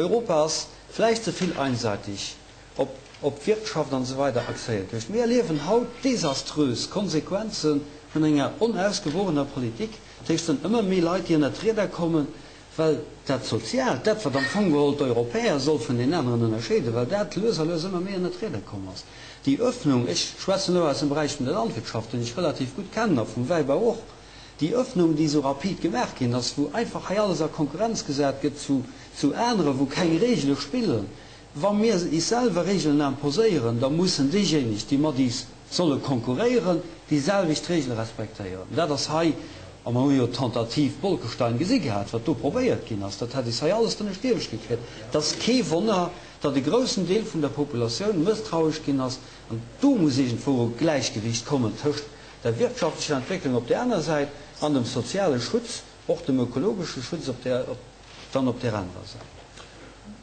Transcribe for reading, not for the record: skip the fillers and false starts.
Europa ass vläicht ze vill einseitig op op d'Wirtschaft an esou weider axéiert gewiescht. Mir erliewen haut desaströs Konsequenze vun enger onausgewogener Politik. Dat heescht, et sinn ëmmer méi Leit, déi ënnert d'Rieder kommen, well dat Soziaalt, dat wat am Fong geholl d'Europäer soll vun den aneren ënnerscheeden, well dat lues a lues ëmmer méi ënnert d'Rieder komm ass. Déi Öffnung, ech schwätzen elo aus dem Beräich vun der Landwirtschaft, deen ech relativ gutt kennen, a vum Wäibau och, déi Öffnung, déi esou rapid gemaach ginn ass, wou einfach hei alles a Konkurrenz gesat gëtt zu zu aneren, wou keng Regele spillen, Wa mir is selwer Regeln imposéieren, da mussen déijéineg, déi mat is solle konkurréieren, déi selwecht Regele respektéieren. Dat ass hei, a mer hu jo d'Tentative Bolkestein gesi gehat, wat do probéiert ginn ass, dat hätt is hei alles drënneschtierweg gekritt. Et ass kee Wonner, datt e groussen Deel vun der Populatioun mësstrauesch ginn ass, an do muss iergendwou e Gläichgewicht kommen tëscht der wirtschaftlecher Entwécklung op där aner Säit an dem soziale Schutz, och dem ökologesche Schutz op där, dann op där anerer Säit.